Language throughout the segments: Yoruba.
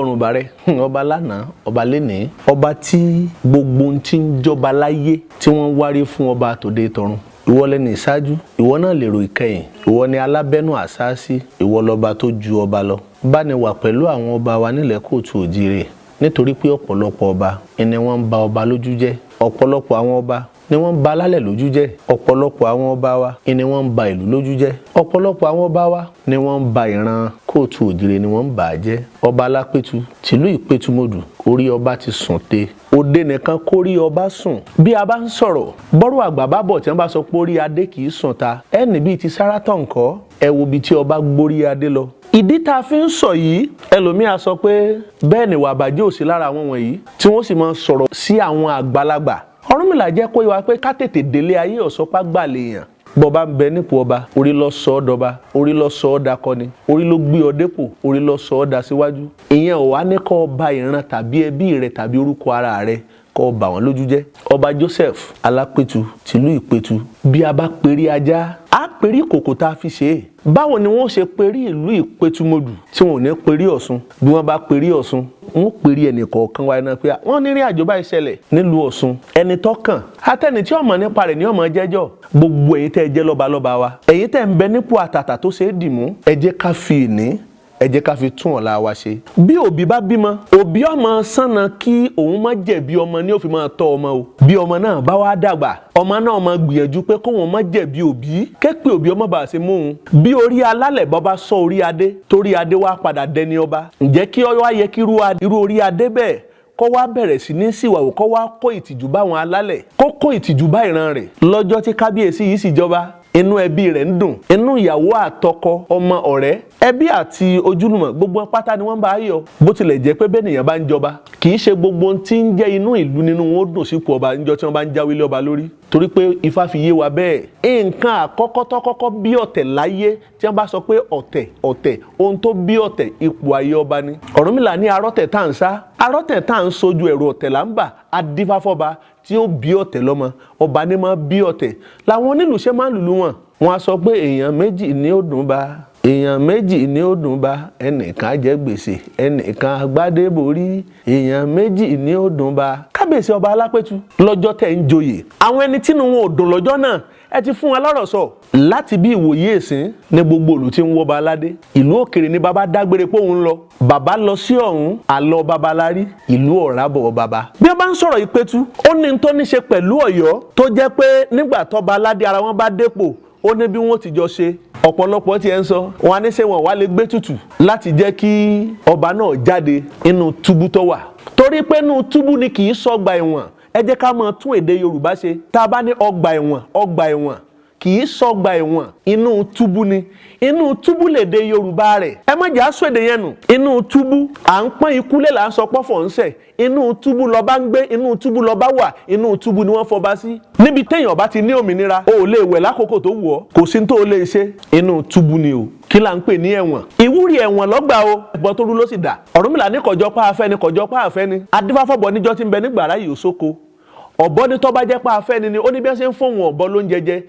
Ọlọ́run bàrẹ, ọba lánàá, ọba lénìí, ọba tí gbogbo ohun tí ń jọba láyé tí wọ́n wárí fún, ọba tòde tọ̀run. Ìwọ lẹni ìṣáájú, ìwọ náà lèrò ìkẹyìn, ìwọ ni alábẹ́nú àṣáṣí, ìwọ lọba tó ju ọba lọ. Bá ní wà pẹ̀lú àwọn ọba wa nílẹ̀ kóòtù òjìrè, nítorí pé ọ̀pọ̀lọpọ̀ ọba ni wọ́n ń ba ọba lójú jẹ́, ọ̀pọ̀lọpọ̀ àwọn ọba ni wọ́n ń ba alálẹ̀ lójú jẹ́, ọ̀pọ̀lọpọ̀ àwọn ọba wa ni wọ́n ń ba ìlú lójú jẹ́, ọ̀pọ̀lọpọ̀ àwọn ọba wa ni wọ́n ń ba ìran kóòtù òjìrè ni wọ́n ń bà á jẹ́. Ọba Alápẹ̀tù tìlú Ìpẹ̀tùmọdù, orí ọba ti sùn te òde nìkan kórí ọba sùn. Bí a bá ń sọ̀rọ̀ bọ́rọ̀ àgbà bá bọ̀, tí wọ́n bá sọ pé orí adé kì í sùn ta, ẹnì bíi ti sárátọ̀ ńkọ́? Ẹ wo ibi tí ọba gbórí adé lọ. Ìdí tá a fi ń sọ yìí, ẹlòmíà sọ pé bẹ́ẹ̀ ni ìwà àbàjẹ́ ò sí lára àwọn wọ̀nyí tí wọ́n sì máa sọ̀rọ̀ sí àwọn àgbàlagbà. Ọ̀rúnmìlà jẹ́ kó yé wa pé ká tètè délé ayé ọ̀sọ́pá gbà lèèyàn. Bọ́ba ń bẹ nípò ọba, orí lọ sọ ọ́ dọba, orí lọ sọ ọ́ dakọni, orí ló gbé ọ dépò, orí lọ sọ ọ́ da síwájú. Ìyẹn ò wá ní kọ́ ọba ìran tàbí ẹbí rẹ tàbí orúkọ ara rẹ kọ́ bà wọ́n lójú jẹ́. Ọba Joseph Alápẹ̀tù tìlú Ìpẹ̀tù, bí a bá perí ajá, á perí kòkò tá a fi ṣe é. Báwo ni wọ́n ṣe perí ìlú Ìpẹ̀tùmọdù tí wọn ò ní perí Ọ̀ṣun? Bí wọ́n bá perí Ọ̀ṣun, wọ́n perí ẹnì kọ̀ọ̀kan wa iná pé wọ́n ní rí àjò báyìí ṣẹlẹ̀ nílùú Ọ̀ṣun. Ẹni tọ́kàn atẹ́ni tí ọmọ nípa rẹ̀ ní ọmọ jẹ́jọ́. Gbogbo èyí tẹ́ ẹ jẹ́ lọ́balọ́ba wa, èyí tẹ́ ń bẹ nípò àtàtà tó ṣe é dìmú, ẹ jẹ́ ká fi ìní, ẹ jẹ́ ká fi tún ọ̀la wa ṣe. Bí òbí bá bímọ, òbí ọmọ sànà kí òun má jẹ̀bi ọmọ ní ó fi máa tọ́ ọmọ o. Bí ọmọ náà bá wá dàgbà, ọmọ náà máa gbìyànjú pé kóun má jẹ̀bi òbí, képe òbí ọmọ bá ṣe mú òun. Bí orí alálẹ̀ bọ́ bá sọ orí adé, torí adé wá padà dẹni ọba, ǹjẹ́ kí ọ wá yẹ kí irú orí adé bẹ́ẹ̀ kó wá bẹ̀rẹ̀ sí ní síwàwò, kó wá kó ìtìjú bá àwọn alálẹ̀, kó kó ìtìjú bá ìran rẹ̀? Lọ́jọ́ tí kábíyèsí yìí sì jọba, inú ẹbí rẹ̀ ń dùn, inú ìyàwó àtọkọ, ọmọ, ọ̀rẹ́, ẹbí àti ojúlùmọ̀, gbogbo pátá ni wọ́n bá yọ̀. Bó tilẹ̀ jẹ́ pé bẹ́nìyàn bá ń jọba, kì í ṣe gbogbo ohun tí ń jẹ́ inú ìlú nínú wọn ó dùn sípò ọba níjọ́ tí wọ́n bá ń jáwé ọba lórí, torí pé Ifá fi yé wa bẹ́ẹ̀. Nǹkan àkọ́kọ́ tó kọ́kọ́ bí ọ̀tẹ̀ láyé, tí wọ́n bá sọ pé ọ̀tẹ̀, ọ̀tẹ̀, ohun tó bí ọ̀tẹ̀, ipò ayé ọba ni. Ọ̀rúnmìlà ní arọ́tẹ̀ tá à ń sá, arọ́tẹ̀ tá à ń sojú, ẹ̀rù ọ̀tẹ̀ là ń bà. Adífáfọ́ba tí ó bí ọ̀tẹ̀ lọ́mọ, ọba ní máa bí ọ̀tẹ̀. Làwọn onílù ṣe máa ń lùlù wọn, wọn á sọ pé èèyàn méjì ní ó dùn bá, èèyàn méjì ní ó dùn bá, ẹnìkan jẹ gbèsè, ẹnìkan agbádébórí, èèyàn méjì ní ó dùn bá. Kábíyèsí ọba Alápẹ̀tù, lọ́jọ́ tẹ̀ ń joyè, àwọn ẹni tínú wọn ò dùn lọ́jọ́ náà, ẹ ti fún wọn lọ́rọ̀ sọ. Láti bí ìwòye ìsín ní gbogbo ìlú tí ń wọ́ba aládé, ìlú òkèrè ni bàbá dágbére pé òun lọ. Bàbá lọ sí ọ̀hún, àlọ́ babalárí ìlú ọ̀rábọ̀ bàbá. Bí wọ́n bá ń sọ̀rọ̀ Ìpẹ̀tù, ó ní tó ní ṣe pẹ̀lú Ọ̀yọ́, tó jẹ́ pé nígbà tọ́ba aládé ara wọn bá dépò, ó ní bí wọ́n ti jọ ṣe. Ọ̀pọ̀lọpọ̀ tí ẹ ń sọ wọn á ní ṣé wọn wá lè gbé tutù láti jẹ́ kí ọba náà jáde nínú túbú tó wà, torí pé inú túbú ni, kì í sọgbà ẹ̀wọ̀n. Ẹ jẹ́ ká máa tún èdè Yorùbá ṣe. Tá a bá ní ọgbà ẹ̀wọ̀n, ọgbà ẹ̀wọ̀n kì í sọgbà ẹ̀wọ̀n, inú túbú ni. Inú túbú lèdè Yorùbá rẹ̀. Ẹ má jà sọ èdè yẹn nù. Inú túbú à ń pọ́n ikú lé, là ń sọ pọ́fọ̀ ń sẹ̀. Inú túbú lọ́ba ń gbé, inú túbú lọ́ba wà, inú túbú ni wọ́n fọba sí. Níbi téèyàn bá ti ní òmìnira, o ò lè wẹ̀ lákòókò tó wù ọ́, kò sí tó o lè ṣe, inú túbú ni o. Kí là ń pè ní ẹ̀wọ̀n? Ìwúrí ẹ̀wọ̀n lọ́gbà o, ẹ̀bọ tó rú ló sì dà. Ọ̀rúnmìlà ní kọjọ́ pa afẹ́ ni, kọjọ́ pa afẹ́ ni. Adífáfọ́bọ níjọ́ tí ń bẹ nígbàrá yìí, òsóko ọ̀bọ ní tọ́ bá jẹ́ pa afẹ́ ni ni ó ní bí wọ́n ṣe ń fóun ọ̀bọ ló ń jẹjẹ,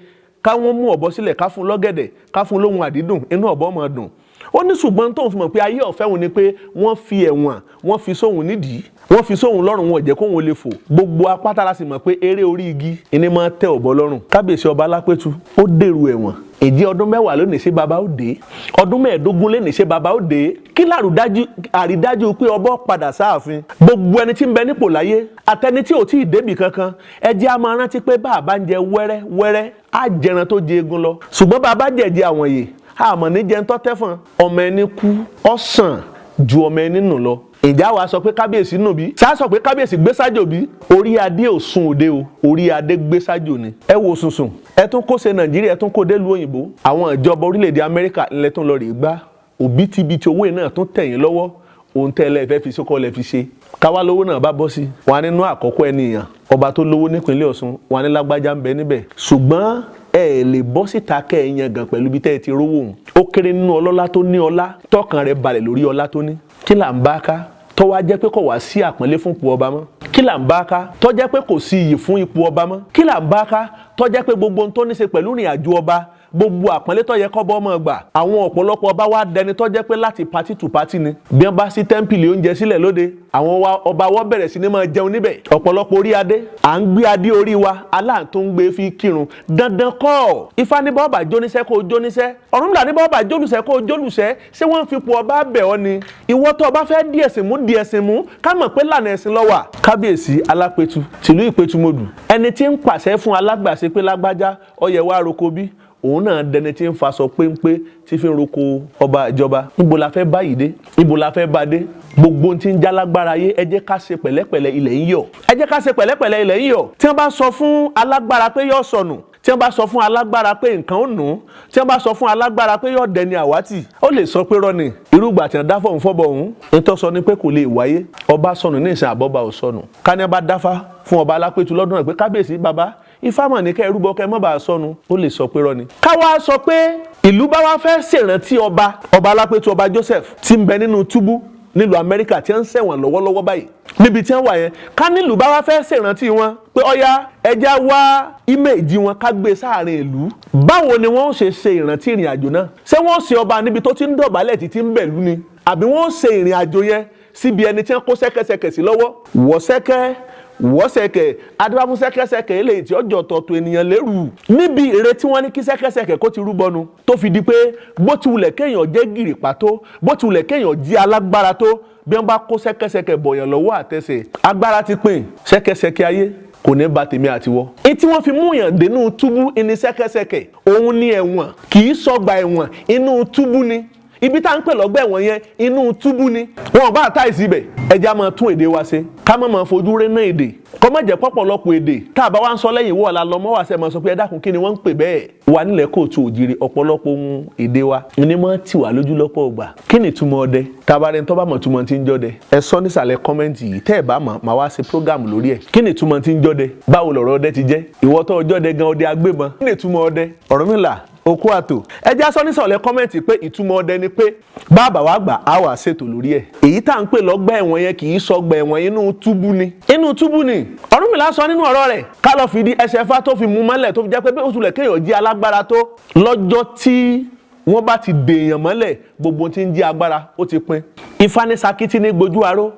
káwọn mú ọ̀bọ sílẹ̀, ká fún lọ́gẹ̀dẹ̀, ká fún lóhun àdídùn, inú ọ̀bọ máa dùn. Ó ní ṣùgbọ́n tóun fi mọ̀ pé ayé ọ̀fẹ́ òun ni pé wọ́n fi ẹ̀wọ̀n, wọ́n fi sóhun nídìí, wọ́n fi sóhun lọ́rùn, wọn ò jẹ́ kóhun lè fò. Gbogbo apáta la sì mọ̀ pé eré orí igi ìní máa tẹ ọ̀bọ lọ́rùn. Kábíyèsí ọba Alápẹ̀tù ó dèrò ẹ̀wọ̀n. Ìdí ọdún 10 lónìí, ṣé baba ó dé? Ọdún 15 lónìí, ṣé baba ó dé? Kí làrúdájú àrídájú pé ọbọ̀ padà sáàfin? Gbogbo ẹni tí ń bẹ nípò láyé àtẹni tí ò tí ì débì kankan, ẹ jẹ́ a máa rántí pé bá a bá ń jẹ wẹ́rẹ́ wẹ́rẹ́, á jẹran tó jẹ egun lọ. Ṣùgbọ́n bá a bá jẹ̀jẹ̀ àwọn yìí, àmọ́ ní jẹun tó tẹ́fọ̀n. Ọmọ ẹni kú ọ̀sán ju ọmọ ẹni nù lọ. Ìjà wa sọ pé kábíyèsí nù bí sá sọ pé kábíyèsí gbé sájò bí? Orí adé ò sun òde o, orí adé gbé sájò ni. Ẹ wo sùnsùn, ẹ tún kó ṣe Nàìjíríà, ẹ tún kó délùú òyìnbó. Àwọn ìjọba orílẹ̀-èdè Amẹ́ríkà ńlẹ̀ tún lọ rè gbá òbítíbitì owó náà tún tẹ̀yìn lọ́wọ́. Ohun tẹ́lẹ̀ fẹ́ fi sókọ́ lẹ́ fi ṣe káwá lówó náà bá bọ́ sí wọn nínú àkọ́kọ́ ẹnìyàn ọba tó lówó nípínlẹ̀ Ọ̀ṣun, wọn ní lágbájá ń bẹ níbẹ̀. Ṣùgbọ́n ẹ lè bọ́ síta kẹ́ ẹ yan gan pẹ̀lú bí tẹ́ ẹ ti rówó òun. Ó kéré nínú ọlọ́lá tó ní ọlá tọkàn rẹ̀ balẹ̀ lórí ọlá tó ní. Kí là ń bá ká tó wá jẹ́ pé kò wá sí àpọ́nlé fún ipò ọba mọ́? Kí là ń bá ká tó jẹ́ pé kò sí iyì fún ipò ọba mọ́? Kí là ń bá ká tó jẹ́ pé gbogbo ohun tó ní ṣe pẹ̀lú ìrìn àjò ọba Gbogbo àpọ́nlé tó yẹ kọ́bọ́ ọmọ gbà, àwọn ọ̀pọ̀lọpọ̀ ọba wa dẹni tó jẹ́ pé láti party to party ni. Bí wọ́n bá sí tẹ́ḿpìlì oúnjẹ sílẹ̀ lóde, àwọn ọba wọ́n bẹ̀rẹ̀ sí ní máa jẹun níbẹ̀. Ọ̀pọ̀lọpọ̀ orí adé, à ń gbé adé orí wa, aláǹtó ń gbé fi kírun. Dandan kọ́. Ifá ní bọ́ọ̀bà jóníṣẹ́ kó jóníṣẹ́, Ọ̀rúnmìlà ní bọ́ọ̀bà jólùṣẹ́ kó jólùṣẹ́. Ṣé wọ́n ń fipò ọba bẹ̀ ọ́ ni? Ìwọ tó ọba fẹ́ di ẹ̀sìn mú, di ẹ̀sìn mú, ká mọ̀ pé lànà ẹ̀sìn ló wà. Kábíyèsí Alápẹ̀tù tìlú Ìpẹ̀tùmọdù, ẹni tí ń pàṣẹ fún alágbàṣe pé lágbájá, ó yẹ wá roko, bí òun náà dẹni tí ń faṣọ péńpé tí fi ń roko ọba ìjọba. Níbo la fẹ́ báyìí dé? Níbo la fẹ́ bá dé? Gbogbo ohun tí ń jálágbára yé, ẹ jẹ́ ká ṣe pẹ̀lẹ́pẹ̀lẹ́, ilẹ̀ ń yọ̀. Ẹ jẹ́ ká ṣe pẹ̀lẹ́pẹ̀lẹ́, ilẹ̀ ń yọ̀. Tí wọ́n bá sọ fún alágbára pé yóò sọnù, tí wọ́n bá sọ fún alágbára pé nǹkan ó nù ún, tí wọ́n bá sọ fún alágbára pé yóò dẹni àwátì, ó lè sọ pé rọ́ni irúgbà tí wọ́n dáfọ̀ ń fọ́bọ̀ òun. Nítorí sọ ni pé kò lè wáyé. Ọba sọnù ní ìsìn, àbọ̀bà ò sọnù. Ká ní bá dáfá fún ọba Alápẹ̀tù lọ́dún rẹ̀ pé, "Kábíyèsí, bàbá, Ifá mọ̀ ní kẹ́ ẹ rúbọ kẹ́ ẹ mọ́ bá a sọnù," ó lè sọ pé rọ́ni. Káwá sọ pé ìlú bá wá fẹ́ ṣèrántí ọba Alápẹ̀tù, ọba Joseph tí ń bẹ nínú túbú nílùú Amẹ́ríkà, tí wọ́n ń ṣẹ̀wọ̀n lọ́wọ́lọ́wọ́ báyìí níbi tí wọ́n wà yẹn. Ká nílùú bá wá fẹ́ ṣèrántí wọn pé ọ̀yá, ẹja wá image wọn ká gbé sáàrin ìlú, báwo ni wọ́n ṣe ṣe ìrántí ìrìn àjò náà? Ṣé wọ́n ṣe ọba níbi tó ti ń dọ̀bálẹ̀ títí ń bẹ̀lú ni, àbí wọ́n ṣe ìrìn àjò yẹn síbi ẹni tí wọ́n kó ṣẹ́kẹ́ṣẹkẹ̀ sí lọ́wọ́? Wọ́ ṣẹ́kẹ́ wọ́sẹ̀kẹ̀ adébá fún ṣẹ́kẹ́ṣẹkẹ̀ eléyìí tí ọjọ́ tọ̀tọ̀ ènìyàn lérù níbi ìre tí wọ́n ní kí ṣẹ́kẹ́ṣẹkẹ̀ kó ti rúbọnu, tó fi di pé bó ti wulẹ̀ kéèyàn jẹ́ gìrìpá tó, bó ti wulẹ̀ kéèyàn jí alágbára tó, bí wọ́n bá kó ṣẹ́kẹ́ṣẹkẹ̀ bọ̀yàn lọ́wọ́ àtẹsẹ̀, agbára ti pín. Ṣẹ́kẹ́ṣẹkẹ̀ ayé kò ní ba tèmi àtiwọ́. Ní tí wọ́n fi mú yàn dénú túbú ní ṣẹ́kẹ́ṣẹkẹ̀, òun ní ẹ̀wọ̀n. Kì í sọgbà ẹ̀wọ̀n, inú túbú ni. Ibi tá à ń pè lọ́gbà ẹ̀wọ̀n yẹn, inú túbú ni. Wọn bá táìsì ibẹ̀. Ẹja máa tún èdè wa ṣe, ká má máa fojú réná èdè, kọ́ má jẹ́ pọ̀pọ̀lọpọ̀ èdè tá a bá wá ń sọ lẹ́yìn wọ́ọ̀la lọ́mọ́ wà sẹ́ máa sọ pé, "Ẹ dákun, kí ni wọ́n ń pè bẹ́ẹ̀?" Wà nílẹ̀ kóòtù òjìrì, ọ̀pọ̀lọpọ̀ ohun èdè wa ní mọ́ tì wá lójú lọ́pọ̀ ọgbà. Kí ni ìtumọ̀ ọdẹ? Tabarẹ́ni tó bá mọ̀ túmọ̀ tí ń jọ́dẹ, ẹ sọ nísàlẹ̀ comment yìí. Tẹ́ ẹ bá mọ̀, máa wá ṣe program lórí ẹ̀. Kí ni ìtumọ̀ tí ń jọ́dẹ? Báwo lọ̀rọ̀ ọdẹ ti jẹ́? Ìwọ tó ọjọ́dẹ gan, ọdẹ agbébọn, kí ni ìtumọ̀ ọdẹ? Ọ̀rúnmìlà okú àtò, ẹ já sọ nísàlẹ̀ comment pé ìtumọ̀ ọdẹ ni pé bàbá wa gbà á wà ṣètò lórí ẹ̀. Èyí tá à ń pè lọ́gbà ẹ̀wọ̀n yẹn kì í sọgbà ẹ̀wọ̀n, inú túbú ni, inú túbú ni. Ọ̀rúnmìlà sọ nínú ọ̀rọ̀ rẹ̀, ká lọ fìdí ẹsẹ̀ fá tó fi mú mọ́lẹ̀, tó fi jẹ́ pé bí ó tulẹ̀ kéèyàn jí alágbára tó, lọ́jọ́ tí wọ́n bá ti dèèyàn mọ́lẹ̀, gbogbo tí ń jí agbára ó ti pin. Ifá ní sakiti ní gbojú aró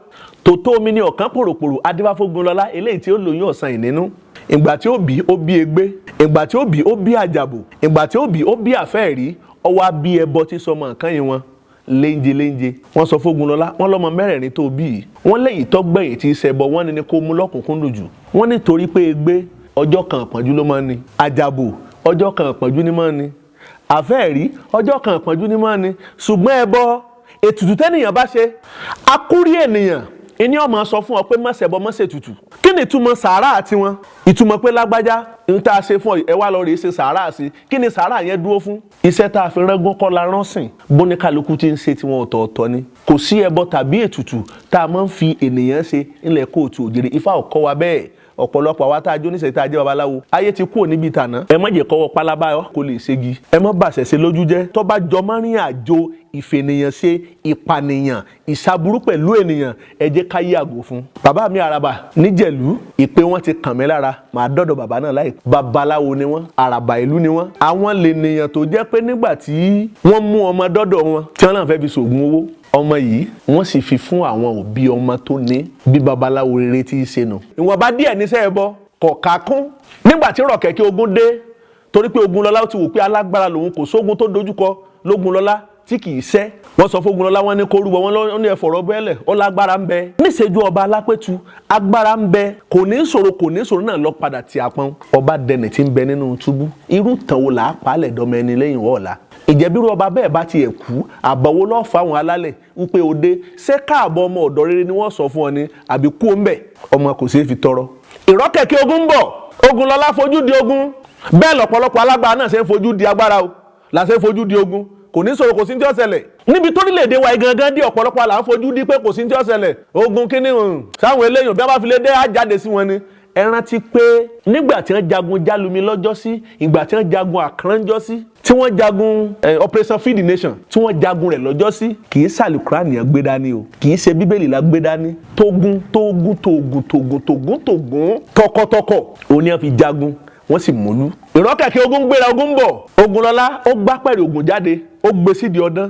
tòótọ́ omi ní ọ̀kan pòròpòrò. Adébáfógunlọ́lá eléyìí tí ó lóyún ọ̀sán ìnínú, ìgbà tí ó bí, ó bí egbé. Ìgbà tí ó bí, ó bí àjàbò. Ìgbà tí ó bí, ó bí àfẹ́ẹ̀rí. Ọwọ́ á bí ẹbọ tí sọmọ nǹkan yìí wọn léńje léńje. Wọ́n sọ fógunlọ́lá, wọ́n lọ́mọ mẹ́rẹ̀ẹ̀rin tó bí yìí, wọ́n léyìí tó gbẹ̀yìn tí í ṣẹbọ, wọ́n ní ní kó mú lọ́kùnkúndùn jù. Wọ́n nítorí pé egbé, ọjọ́ kan ìpọ́njú ló máa ń ní. Àjàbò, ọjọ́ kan ìpọ́njú ní máa ń ní. Àfẹ́ẹ̀rí, ọjọ́ kan ìpọ́njú ní máa ń ní. Ṣùgbọ́n ẹbọ, ètùtù tẹ́nìyàn bá ṣe, akúrí ènìyàn ìní ọmọ sọ fún ọ pé má ṣẹbọ, má ṣètùtù. Kí ni ìtumọ̀ sàárà àti wọn? Ìtumọ̀ pé lágbájá ń tá a ṣe fún ọ, ẹ wá lọ rèé ṣe sàárà sí. Kí ni sàárà yẹn dúró fún? Iṣẹ́ tá a fi rẹ́gún kọ́ la rán sìn. Bóníkàlùkù ti ń ṣe tiwọn ọ̀tọ̀ọ̀tọ̀ ni. Kò sí ẹbọ tàbí ètùtù tá a máa ń fi ènìyàn ṣe ńlẹ̀ kóòtù òjèrè. Ifá ò kọ́ wa bẹ́ẹ̀. Ọ̀pọ̀lọpọ̀ àwa tá a jó níṣẹ́, tá a jẹ́ babaláwo, ayé ti kúrò níbi ìtànà. Ẹ má jẹ́ kọ́wọ́ pálábá kó lè ṣégi. Ẹ má bàṣẹ̀ ṣe lójú jẹ́. Tó bá jọ mọ́rin àjò ìfènìyàn ṣe, ìpànìyàn, ìṣàbúrú pẹ̀lú ènìyàn, ẹ jẹ́ ká yàgò fún. Bàbá mi Àràbà níjẹ̀lú, ìpè wọn ti kàn mí lára. Màá dọ́dọ̀ bàbá náà láì. Babaláwo ni wọ́n, àràbà ìlú ni wọ́n. Àwọn lènìyàn tó jẹ́ pé nígbà tí wọ́n mú ọmọ dọ́dọ̀ wọn tí wọ́n náà fẹ́ fi ṣògùn owó, ọmọ yìí wọ́n sì fi fún àwọn òbí ọmọ tó ní bí babaláwo rere tí í ṣe nù. Ìwọ̀nba díẹ̀ níṣẹ́ ẹbọ kọ̀ọ̀ká kún. Nígbà tí rọ̀kẹ̀kẹ́ ogun dé, torí pé Ogunlọ́lá ti wò pé alágbára lòun, kò sógun tó dojúkọ lógunlọ́lá tí kì í ṣẹ́. Wọ́n sọ fógunlọ́lá, wọ́n ní kó rúbọ, wọ́n ní ẹ̀fọ̀rọ̀ bẹ́ẹ̀lẹ̀, ó lágbára ń bẹ. Níṣẹ́jú ọba Alápẹ̀tù, agbára ń bẹ, kò ní ṣòro, kò ní ṣòro náà lọ padà tí a pọ́n. Ọba dẹnì tí ń bẹ nínú túbú. Irú tàn wo là á palẹ̀ dọ́mọ ẹni lẹ́yìn wọ́ọ̀la? Ìjẹ́bírú ọba bẹ́ẹ̀ bá tiẹ̀ kú, àbọ̀wò lọ́ọ́ fáwọn alálẹ̀ wípé òde ṣé káàbọ̀, ọmọ ọ̀dọ́ rere ni wọ́n sọ fún ọ ni, àbí kú ó ń bẹ̀? Ọmọ kò ṣeé fi tọrọ. Ìrọ́kẹ̀kẹ́ ogun ń bọ̀, Ogunlọ́lá fojú di ogun. Bẹ́ẹ̀ lọ́pọ̀lọpọ̀ alágbára náà ṣe ń fojú di agbára o, là ṣe ń fojú di ogun. Kò ní sọ̀rọ̀, kò sí ní tí ó ṣẹlẹ̀ níbi torílẹ̀-èdè wa gangan dé. Ọ̀pọ̀lọpọ̀ là ń fojú di pé kò sí ní tí ó ṣẹlẹ̀. Ogun kíní sáwọn eléyìn, bí wọ́n bá fi lé dé, á jáde sí wọn ni. Ẹ rántí pé nígbà tí wọ́n jagun Jálumi lọ́jọ́sí, ìgbà tí wọ́n jagun Àkànjọ́sí, tí wọ́n jagun Operation Feed the Nation, tí wọ́n jagun rẹ̀ lọ́jọ́sí, kì í sàlùkùránì yẹn gbé dání o, kì í ṣe Bíbélì la gbé dání. Tógun tógun tógun tógun tógun tógun, tọkọtọkọ òní wọn fi jagun. Wọ́n sì mọ́lú. Ìrọ́kẹ̀kẹ̀ ogun gbéra, ogun ń bọ̀. Ogunlọ́lá ó gbá pẹ̀rẹ̀ ogun jáde, ó gbé sídìí ọdán,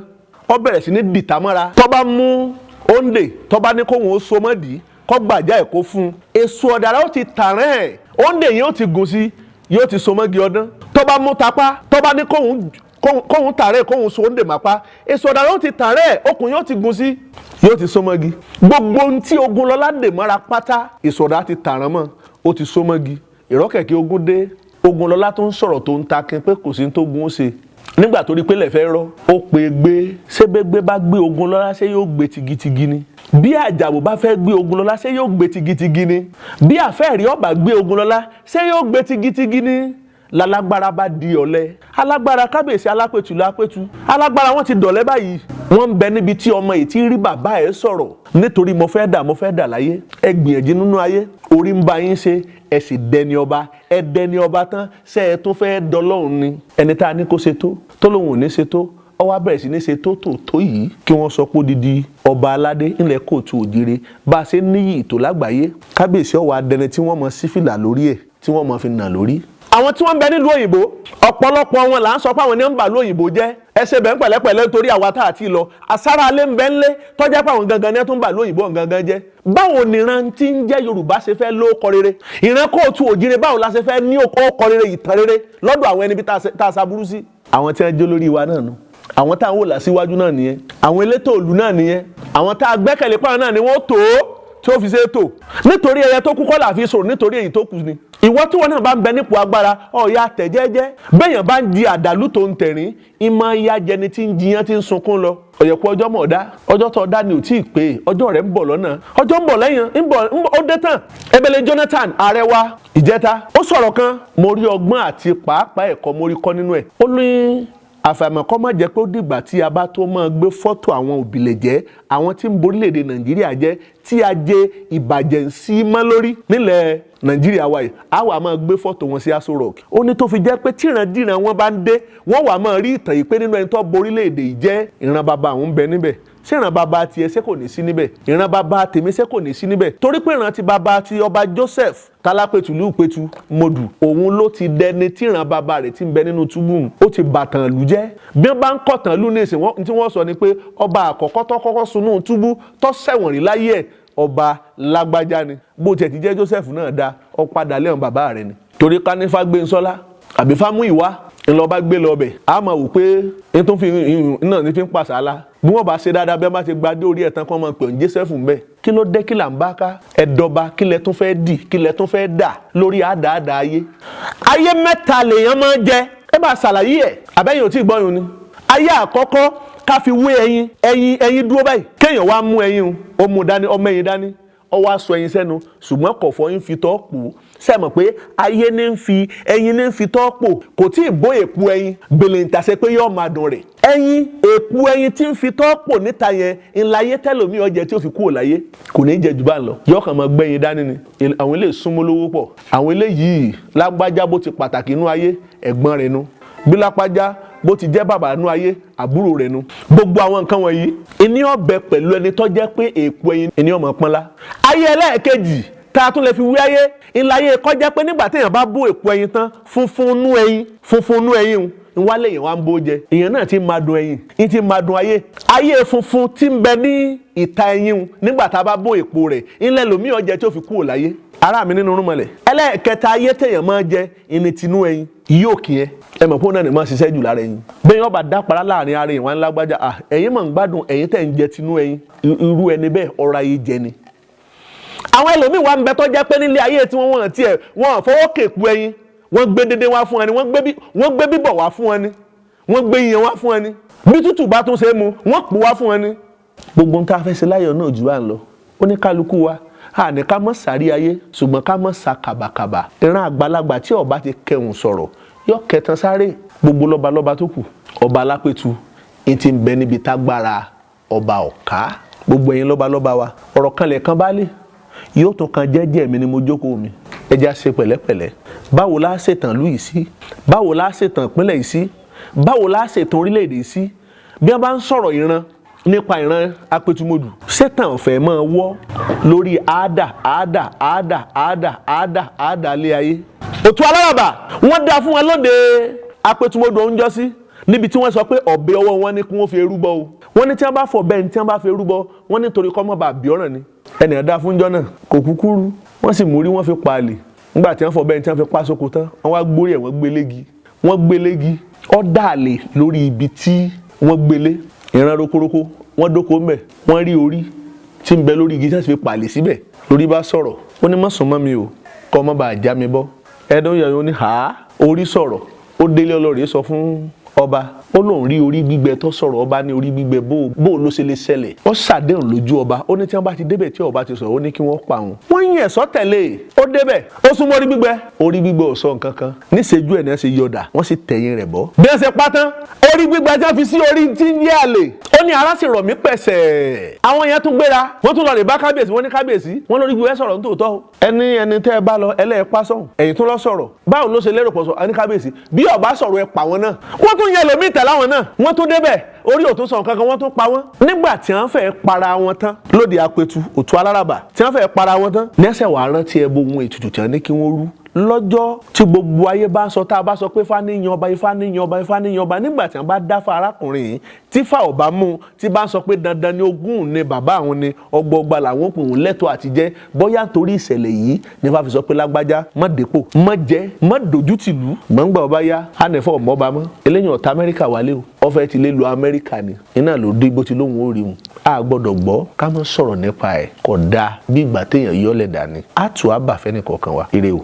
ó bẹ̀rẹ̀ sí ní dìtà mọ́ra. Tó bá mú òǹdè, tó bá ní kóhun ó so mọ́dì, kó gbàjá ẹ̀ kó fún un, èso ọ̀dàrà ó ti tàrẹ́ ẹ̀, òǹdè yẹn ó ti gùn sí, yóò ti so mọ́gi ọdán. Tó bá mú tapá, tó bá ní kóhun tàrẹ́, kóhun so òǹdè mápá, èso ọ̀dàrà ó ti tàrẹ́ ẹ̀, okùn yóò ti gùn sí, yóò ti so mọ́gi. Gbogbo ohun tí Ogunlọ́lá dè mọ́ra pátá, èso ọ̀dàrà ti tàrán mọ́, ó ti so mọ́gi. Ìrọ́kẹ̀kẹ̀ ogun dé. Ogunlọ́lá tó ń sọ̀rọ̀, tó ń takin pé kò sí tó gun ó ṣe, nígbà tó rí pé lẹ́fẹ̀ẹ́ rọ́, ó pe gbé. Ṣébégbé bá gbé Ogunlọ́lá, ṣé yóò gbé tigitigi ni? Bí Àjàbò bá fẹ́ gbé Ogunlọ́lá, ṣé yóò gbé tigitigi ni? Bí Àfẹ́ẹ̀rí ọba gbé Ogunlọ́lá, ṣé yóò gbé tigitigi ni? Lálágbára bá di ọ̀lẹ. Alágbára, kábíyèsí Alápètù lápètù, alágbára wọn ti dọ̀lẹ́ báyìí. Wọ́n ń bẹ níbi tí ọmọ yìí ti rí bàbá ẹ̀ sọ̀rọ̀ nítorí mo fẹ́ dà, mo fẹ́ dà láyé. Ẹ gbìyànjú nínú ayé, orí ń bá yín ṣe, ẹ sì dẹni ọba. Ẹ dẹni ọba tán, ṣé ẹ tún fẹ́ dọlọ́run ni? Ẹni tá a ní kó ṣe tó tó lòun ò ní ṣe tó, ó wá bẹ̀rẹ̀ sí ní ṣe tó tó tó yìí, kí wọ́n sọ pé odidi ọba aládé ńlẹ̀ kóòtù òjire bá a ṣe níyì tó lágbàáyé. Kábíyèsí ọwọ́ adẹni tí wọ́n mọ sífìlà lórí ẹ̀, tí wọ́n mọ fi nà lórí. Àwọn tí wọ́n ń bẹ nílùú òyìnbó, ọ̀pọ̀lọpọ̀ wọn là ń sọ pé àwọn ní ń bà lóyìnbó jẹ́. Ẹ ṣe bẹ́ẹ̀ pẹ̀lẹ́pẹ̀lẹ́, nítorí àwa tá a ti lọ àsára alẹ́ ń bẹ ńlé tọ́jà pé àwọn gangan ní ẹ tó ń bà lóyìnbó gangan jẹ́. Báwo ni ìran tí ń jẹ́ Yorùbá ṣe fẹ́ lóókọ rere? Ìran kóòtù òjire, báwo la ṣe fẹ́ ní ókọ rere, ìtàn rere lọ́dọ̀ àwọn ẹni bí tá a ṣaburú sí? Àwọn tí wọ́n jẹ́ lórí wa náà nù, àwọn táwọn wò lásìwájú náà nìyẹn, àwọn elétò òlù náà nìyẹn, àwọn tá a gbẹ́kẹ̀lé pàrọ̀ náà ni wọ́n tó tí ó fi ṣe é tò. Nítorí ẹyẹ tó kú kọ́ là fi sọ̀rọ̀, nítorí èyí tó kù ni. Ìwọ tí wọn náà bá ń bẹ nípò agbára, ọ̀ya tẹ̀jẹ́jẹ́. Bẹ́yàn bá ń di àdàlú tó ń tẹ̀rín, ìmọ̀ ya jẹni tí ń jiyàn, tí ń sunkún lọ. Ọ̀yẹ̀kú ọjọ́ mọ̀ ọ̀dá, ọjọ́ tó ọ̀dá ni ò tí ì pé. Ọjọ́ rẹ̀ ń bọ̀ lọ́nà, ọjọ́ ń bọ̀ lẹ́yìn ń bọ̀, ó dé tán. Ebele Jonathan, ààrẹ wa ìjẹta, ó sọ̀rọ̀ kan, mo rí ọgbọ́n àti pàápàá ẹ̀kọ́ mo rí kọ́ nínú ẹ̀. Ó ní àfàìmọ̀ kó má jẹ́ pé ó dìgbà tí a bá tó máa gbé fọ́tò àwọn òbílẹ̀jẹ́, àwọn tí ń borílẹ̀-èdè Nàìjíríà jẹ́, tí a jẹ ìbàjẹ́ ń sí mọ́ lórí nílẹ̀ Nàìjíríà wa yìí, a wà máa gbé fọ́tò wọn sí Aso Rock. Ó ní tó fi jẹ́ pé tírantíran wọn bá ń dé, wọ́n wà máa rí ìtàn yìí pé nínú ẹni tó borílẹ̀-èdè yìí jẹ́, ìran bàbá àwọn ń bẹ níbẹ̀. Ṣé ìran bàbá tiẹ̀ ṣé kò ní sí níbẹ̀? Ìran bàbá tèmi ṣé kò ní sí níbẹ̀? Torí pé ìran ti bàbá ti ọba Joseph Tálápẹ̀tù Lùpẹ̀tù Mọ̀dù, òun ló ti dẹni tí ìran bàbá rẹ̀ ti ń bẹ nínú túbú, ó ti bàtàn lù jẹ́. Bí wọ́n bá ń kọ̀tàn lù ní ìsìn, tí wọ́n sọ ni pé ọba àkọ́kọ́ tó kọ́kọ́ sunú túbú, tó ṣẹ̀wọ̀n rí láyé ẹ̀, ọba lágbájá ni. Bó tiẹ̀ ti jẹ́ Joseph náà da ọ padà lẹ́wọ̀n bàbá rẹ̀ ni. Torí kánífà gbé nsọ́lá àbí Fámúyìwá ńlọba gbé lọ bẹ̀, a máa wò pé n tó fi náà ní fi ń pàṣálá. Bí wọ́n bá ṣe dáadáa, bí wọ́n bá ti gba dé orí ẹ̀ tán, kọ́ máa pè ń Joseph ń bẹ̀. Kí ló dé? Kí là ń bá ká? Ẹ̀dọ́ba, kí lẹ tún fẹ́ dì? Kí lẹ tún fẹ́ dà lórí àdáàdá ayé? Ayé mẹ́ta lèèyàn máa ń jẹ. Ẹ bá ṣàlàyé ẹ̀, àbẹ́yìn ò tí ì gbọ́yùn ni. Ayé àkọ́kọ́, ká fi wé ẹyin. Ẹyin dúró báyìí, kéèyàn wá mú ẹyin, ó mú dání, ọmọ ẹyin dání, ó wá sọ ẹyin sẹ́nu, ṣùgbọ́n kò fọyín fi tọ́ pò. Ṣe mọ̀ pé ayé ní ń fi ẹyin ní ń fi tọ́ pò, kò tí ì bó èpo ẹyin gbèlè ìtàsẹ́ pé yóò máa dùn rẹ̀. Ẹyin, èpo ẹyin tí ń fi tọ́ pò níta yẹn ńláyé tẹ́lòmí ọjẹ́ tí ó fi kúrò láyé, kò ní jẹ jù bá ń lọ, yóò kàn máa gbẹ́yin dání ni. Àwọn eléyìí súnmọ́ lówó pọ̀, àwọn eléyìí lágbájá bó ti pàtàkì inú ayé, ẹ̀gbọ́n rẹ̀ nu, bí lápájá bó ti jẹ́ bàbá inú ayé, àbúrò rẹ̀ nu. Gbogbo àwọn nǹkan wọ̀nyí ìní ọbẹ̀ pẹ̀lú ẹni tó jẹ́ pé èèpo ẹyin ìní ọmọ pọ́nlá. Ayé ẹlẹ́ẹ̀kejì tá a tún lè fi wí ayé ńláyé kọjá pé nígbà téèyàn bá bó èpo ẹyin tán, funfun nú ẹyin, funfun nú ẹyin ń wálé, èèyàn wá ń bó jẹ, èèyàn náà ti máa dùn ẹyin, ń ti máa dùn ayé. Ayé funfun tí ń bẹ ní ìta ẹyin nígbà tá a bá bó èpo rẹ̀ ńlẹ̀ lòmíì ọjẹ tí ó fi kúrò láyé. Ará mi nínú rúmọlẹ̀, ẹlẹ́ẹ̀kẹta ayé téèyàn máa jẹ ìní tinú ẹyin yóò kí ẹ. Ẹ mọ̀ pé òun náà ní máa ṣiṣẹ́ jù lára ẹyin. Bẹ́ẹ̀ yóò bá dápàrá láàrin ara ìwọ̀n ńlágbájá, ẹ̀yin máa ń gbádùn ẹ̀yin tẹ̀ ń jẹ tinú ẹyin. Irú ẹni bẹ́ẹ̀, ọ̀rọ̀ ayé jẹ ni. Àwọn ẹlòmíì wà ń bẹ tó jẹ́ pé nílé ayé tí wọ́n wọ̀n tiẹ̀ wọ́n fọwọ́ kèkú ẹyin, wọ́n gbé dédé wá fún ẹni, wọ́n gbé bíbọ̀ wá fún ẹni, wọ́n gbé iyan wá fún ẹni, bí tútù bá tún ṣe é mu, wọ́n pò wá fún ẹni. Gbogbo nǹkan tá a fẹ́ ṣe láyọ̀ náà jù bá ń lọ. Ó ní kálukú wa a ní ká mọ̀ sáré ayé, ṣùgbọ́n ká mọ̀ sa kàbàkàbà. Ìran àgbàlagbà tí ọba ti kẹhùn sọ̀rọ̀ yọ kẹtàn sáré. Gbogbo lọ́balọ́ba tó kù, ọba Alápẹ̀tù ń ti ń bẹ níbi tágbára ọba ọ̀ká. Gbogbo ẹ̀yin lọ́balọ́ba wa, ọ̀rọ̀ kan lẹ̀kan bá lè yóò tún kan jẹ́jẹ́ mi ni mo jókòó mi. Ẹ já ṣe pẹ̀lẹ́pẹ̀lẹ́. Báwo la ṣètàn ìlú yìí sí? Báwo la ṣètàn ìpínlẹ̀ yìí sí? Báwo la ṣètàn orílẹ̀-èdè yìí sí? Bí wọ́n bá ń sọ̀rọ̀ ìran nípa ìran Apẹtumọdù, ṣètàn ọ̀fẹ́ máa wọ́ lórí àádà àádà àádà àádà àádà àádà lé ayé? Òtún aláràbà wọ́n dá fún wọn lóde apẹtumọdù oúnjọ sí, níbi tí wọ́n sọ pé ọ̀bẹ ọwọ́ wọn ní kí wọ́n fi rúbọ o. Wọ́n ní tí wọ́n bá fọ bẹ́ẹ̀ ní tí wọ́n bá fi rúbọ, wọ́n ní torí kọ́mọ́ bá bí ọ̀ràn ni. Ẹnì ẹ̀dá fúnjọ́ náà kò kúkúrú, wọ́n sì mórí wọ́n fi paàlì. Nígbà tí wọ́n fọ bẹ́ẹ̀ ní tí wọ́n fi pa sóko tán, wọ́n wá gbórí ẹ̀, wọ́n gbé légi, wọ́n gbé légi, ọ́ dàlè lórí ibi tí wọ́n gbélé. Ìran rokoroko wọ́n dóko ńbẹ̀, wọ́n rí orí tí ń bẹ lórí igi tí wọ́n sì fi pàlè síbẹ̀. Lórí bá sọ̀rọ̀, ó ní, "Má sùn mọ́ mi o, kọ́ ọmọ bá já mi bọ́." Ẹ̀ẹ́dọ́n yẹn ó ní ha. Orí sọ̀rọ̀, ó délé ọlọ́rìí sọ fún ọba, ó lóun rí orí gbígbẹ tó sọ̀rọ̀. Ọba ní, "Orí gbígbẹ bó ló ṣe lè ṣẹlẹ̀?" Ó ṣàdéhùn lójú ọba, ó ní tí wọ́n bá ti débẹ̀, tí ọba ti sọ̀rọ̀, ó ní kí wọ́n pa òun. Wọ́n yìn ẹ̀sọ́ tẹ̀lé. Ó débẹ̀, ó súnmọ́ orí gbígbẹ, orí gbígbẹ ò sọ nǹkan kan. Níṣẹ́jú ẹ̀ ní wọ́n ṣe yọ̀dà, wọ́n sì tẹ̀yìn rẹ̀ bọ́. Bí wọ́n ṣe pa tán, orí gbígbẹ tí wọ́n fi sí orí tí ń yé àlè, ó ní ara sì rọ̀ mí pẹ̀sẹ̀. Àwọn yẹn tún gbéra, wọ́n tún lọ rè bá kábíyèsí. Wọ́n ní, "Kábíyèsí, wọ́n lórí gbígbẹ sọ̀rọ̀ nítòótọ́ o. Ẹni ẹni tẹ́ ẹ bá lọ ẹlẹ́ẹ̀pá sọ̀hún, ẹ̀yìn tún lọ sọ̀rọ̀. Báwo ló ṣe lérò pọ̀ sọ?" Ẹni, "Kábíyèsí, bí ọba sọ̀rọ̀, ẹ pa wọn náà." Wọ́n tún yẹ lómi tẹ̀lé àwọn náà, wọ́n tún débẹ̀, orí òtún sọ̀rọ̀ kankan, wọ́n tún pa wọ́n. Nígbà tí wọ́n fẹ́ para wọn tán lóde Apẹ̀tù Òtún Aláràbà, tí wọ́n fẹ́ para wọn tán, nẹ́sẹ̀ wàá rántí ẹbọ ohun ètùtù tí wọ́n ní kí wọ́n rú. Lọ́jọ́ tí gbogbo ayé bá ń sọ, tá a bá sọ pé Ifá ní yan ọba, Ifá ní yan ọba, Ifá ní yan ọba, nígbà tí wọ́n bá dáfá arákùnrin yìí, tí fà ọba mú, tí bá ń sọ pé dandan ni ogún ni bàbá àwọn ni ọgbọọgba làwọn pè wọ́n lẹ́tọ̀ọ́ àti jẹ́, bóyá nítorí ìṣẹ̀lẹ̀ yìí ní Ifá fi sọ pé lágbájá má dépò, má jẹ́, má dojú tìlú. Gbọ̀ngbà ọba yá ànẹ́fọ̀ ọmọọba mọ́ eléyìí ọ̀tá Amẹ́ríkà wálé o, ọfẹ́ ti lé lu Amẹ́ríkà ni iná ló dé bó ti lóhùn ó rí wọn. A gbọ́dọ̀ gbọ́ ká má sọ̀rọ̀ nípa ẹ̀, kò dáa, bí ìgbà téèyàn yọ́lẹ̀ dání. Á tù á bà fẹ́ni kọ̀ọ̀kan wa. Ire o.